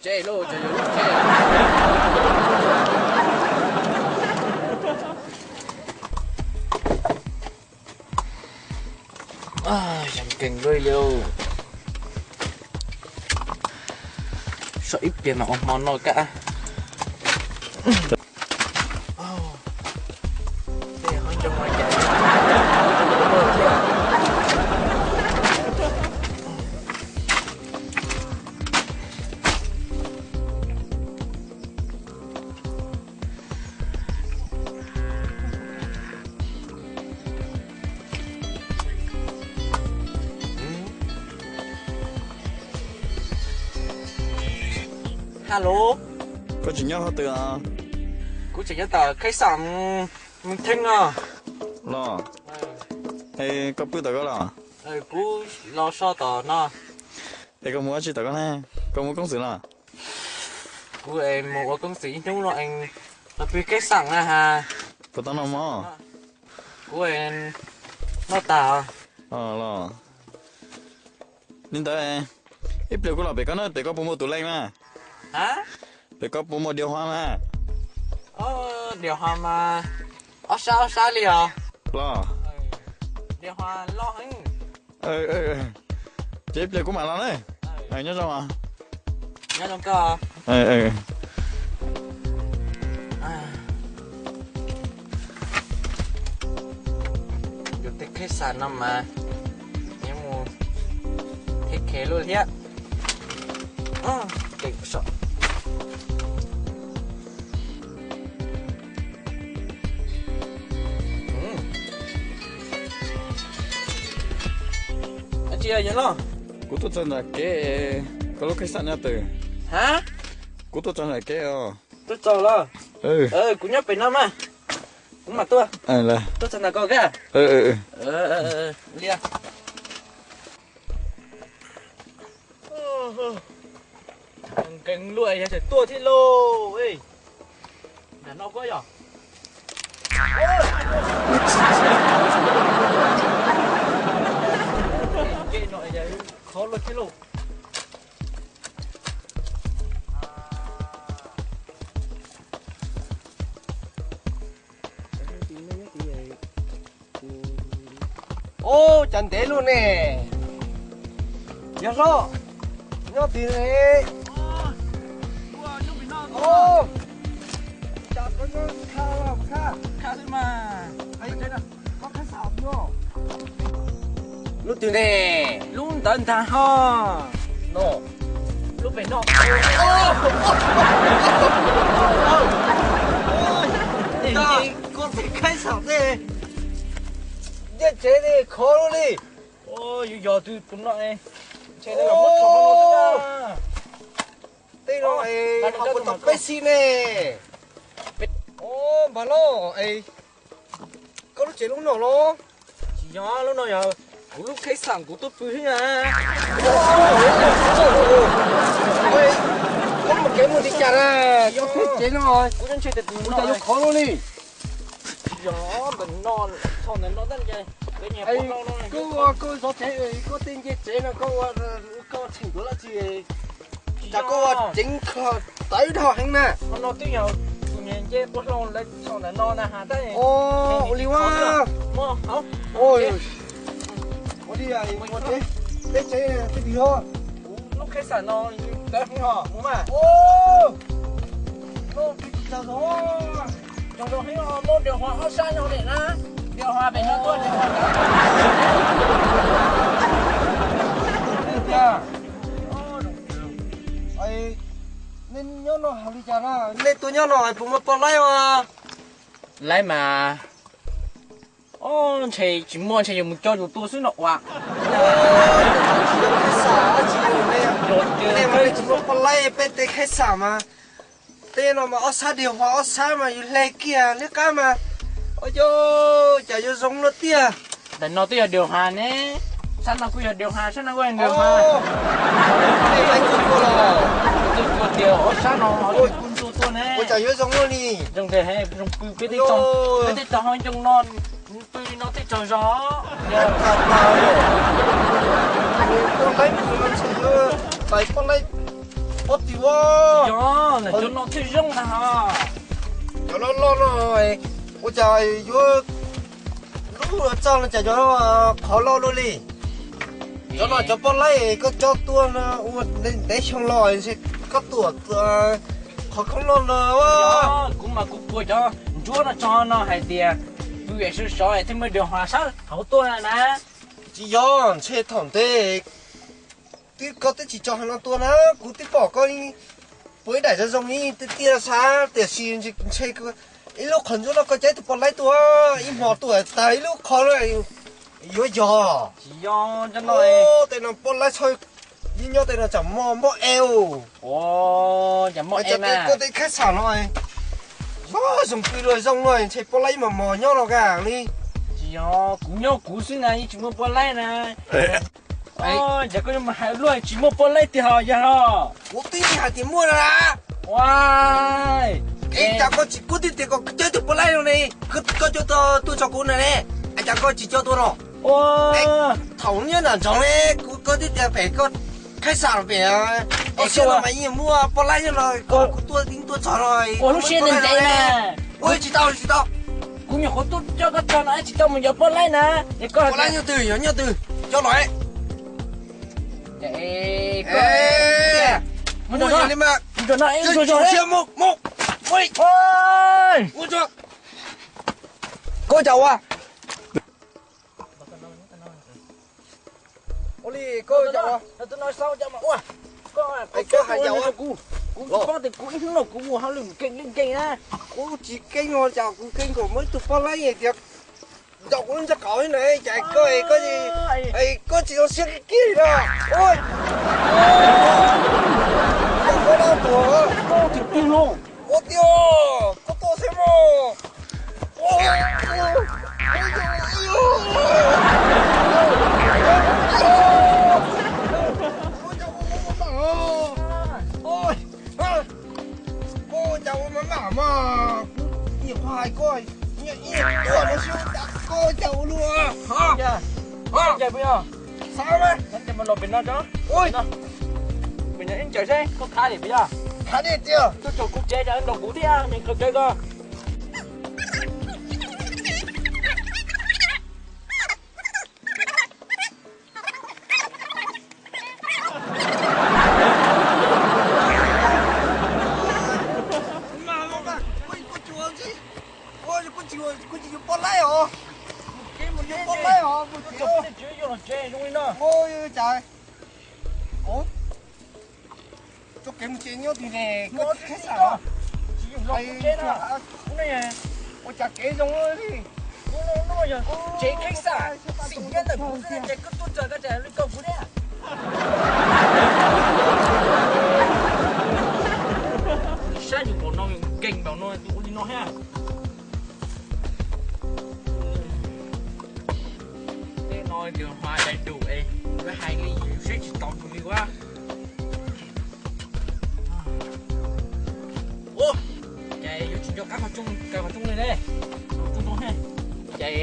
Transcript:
Tseb lauj, tsam yog lub tseb. Yam nkeeg luaj li. Saib ib pliag mas ua hmo noj kab. Hello. Koj tseem nyob qhov twg os? Kuv tseem nyob tom kheeb xam Mus Theej no. Los, es koj pw tom koj los? Kuv los so tom no. Es koj mus ua tsi tom koj ne? Koj mus koob xwm los? Kuv es mus ua koob xwm ib hnub no es los pw kheeb xam na has. Puas tau noj mov? Kuv es noj tag. Los, li ntawd ib pliag kuv los pem koj na, pem koj puas muaj tus leej na? Pem koj puas muaj điều hòa na? Điều hòa mas ob sab ob sab li os. Los, điều hòa loj heev. Ces ib pliag kuv mam los na. Nyob zoo. Nyob zoo koj. Yus tej kheeb xam no mas nyob mus thiab khev luaj thiab. Tsis yog los? Kuv tuaj txog nram kev, koj lub kheeb xam nyob twg? Ha? Kuv tuaj txog nram kev os. Tuaj txog los? Kuv nyob pem no mas. Kuv mam tuaj. Tuaj txog nram koj kag. Li. Nkees luaj yog tseem tuaj thiab lauj. Nram no koj yog. Khov luaj thiab lauj. Ub, cas ntev luaj ne. Yawg hlob, nyob twg ne? Ub, cas koj nyob kha los kha. Koj kha xav no. Lub twg ne? Lub ntawd ntag ho. No. Lub pem no. Koj tej khaib xav tej. Ncej tsev ne khov luaj li. Yus yog twg tus no. Tej no ho puas tau peb xib ne. Npawg loj, koj lub tsev lub no los? Tsis yog, lub no yog kuv lub khaib xam kuv tuaj pw xwb na. Koj mus kev mus li cas na? Koj lub tsev no kuv ntshe tus no yuav khov luaj li. Yog ntawm no, txog ntawm no tab sis koj ua koj zov tsev, koj tej ncej tsev no koj ua, koj tseem tuav dab tsi? Cas koj ua ceev kho tawv dhau heev na. Qhov no twb yog tus niag ncej pua hlau lawv txhom ntawm no na has tab. Ua li ua. Ua li, ua li, peb tsev twb lig os. Kuv lub khaib xam no tawv heev os, mus mas. Lub twb tsis tau zoo. Tsaug zog heev os, muab điều hòa ob sab no lawm na. Điều hòa pem no tuaj, điều hòa. Nej nyob no hais li cas na? Nej tuaj nyob no puas muaj poj laib os? Laib mas. Ntshe tsis muaj, ntshe yuav mus coj yus tuaj xwb no uas. Tsis muaj poj laib, peb tej khaib xam mas. Tej no mas ob sab điều hòa ob sab mas yus hle kiag liab qab mas. Ua cas yuav zoo luaj tiag. Ntawm no twb yog điều hòa ne. Sab no kuj yog điều hòa, sab no kuj yog điều hòa. Ua tias ob sab no kuj ntxuag tuaj ne. Ua cas yuav zoo luaj li. Zoo tiag, zoo pw peb tej tsob, peb tej tsob hauv ncoo no, pw li no tej tsob zog. Poj laib, poj laib. Pob tim ua. Yog, cov no thiaj zoo na. Cov loj loj no, ua cas yuav lub txog no cas cov qhov loj luaj li. Cov no cov pob laib koj coj tuaj no ua ntev xyoo los ntshe koj tuam qhov khoob loj no. Kuv mas kuv kua cov ntsuab no tso no hais tias vwm sov sov thiaj muaj dua hauv sab hauv tuaj na. Tsis yog, ntshe thaum ntej twb koj twb tsis tso hauv no tuaj na, kuv twb pom koj puag ib daim zoo zoo ib tiaj tiaj xwb, tiam sis ntshe ib lub qhov ntsuab no koj cab tus pob laib tuaj, ib hmo tuaj tag ib lub qhov no yuav yog. Tsis yog, tej no pob laib txhawj, yeej nyob tej no tsam muaj mob e. Koj tej khaib xam no zoo pw luag zoo no ntshe pob laib mos mos nyob no kag li. Tsis yog, kuv nyob kuv xwb na, yeej tsis muaj pob laib na. Cas koj yuav mus hais luag tsis muaj pob laib tiag ho yog ho? Kuv twb hais tias muaj na. Ua, es cas koj tsis kub tiag tias koj cab tus pob laib no ne? Koj coj tuaj tso kuv na ne, es cas koj tsis coj tuaj no? Thaum nyob nram nroog ne, kuv koj twb tias pem koj khaib xam pem, es siab no mas yeej muaj pob laib nyob no, kuv tuaj yeej tuaj txog no. Ua lub siab ntev ntev na. Ua tsis tau tsis tau. Kuv nyuam qhuav tuaj coj koj txog no tsis tau mus yuav pob laib na. Pob laib nyob twg, yog nyob twg? Coj los. Mus no, mus no, mus no. Koj cas ua? Ua li koj cas ua? Koj hais cas ua? Kuv paub tias kuv ib hnub no kuv mus hauj lwm nkees li nkees na. Kuv tsis keeb no cas kuv keeb kom muaj ib tug pob laib tias ntaus kuv lub ntsej qaum na, cas koj, koj tsis zoo siab kiag li no. Ua tiag, koj tuaj xwb mog. Koj cas ua maj mam mas, kuv nyuam qhuav hais koj, ib tuaj no xwb, koj cas ua luaj. Xav mas, los pem no tso. Pem no ib ntsaws seb koj khav li pem yog. Khav li tiag. Tuaj txog kuv tsev cas ntaus kuv thiab, me qhov kawg koj. Kuv tsis yuav pob laib os. Kuv tsis yuav pob laib os, kuv tsis yuav. Txoj kev mus tsev nyob twg ne? Koj tsis khaib xam los? Ua cas kev zoo li. Tsev khaib xam xim nyiab ntawm kuv xwb ces koj tuaj txog koj tseem li koj kuv thiab. Saib yus npaum no, nkees npaum no tus ua li no thiab. Tej no yus hais daim duj es yuav hais li yus saib tsis taus tus li ua. Ua, ces yuav tsis nco qab qhov rooj, kaw qhov rooj li ne. Qhov rooj no thiab. Ces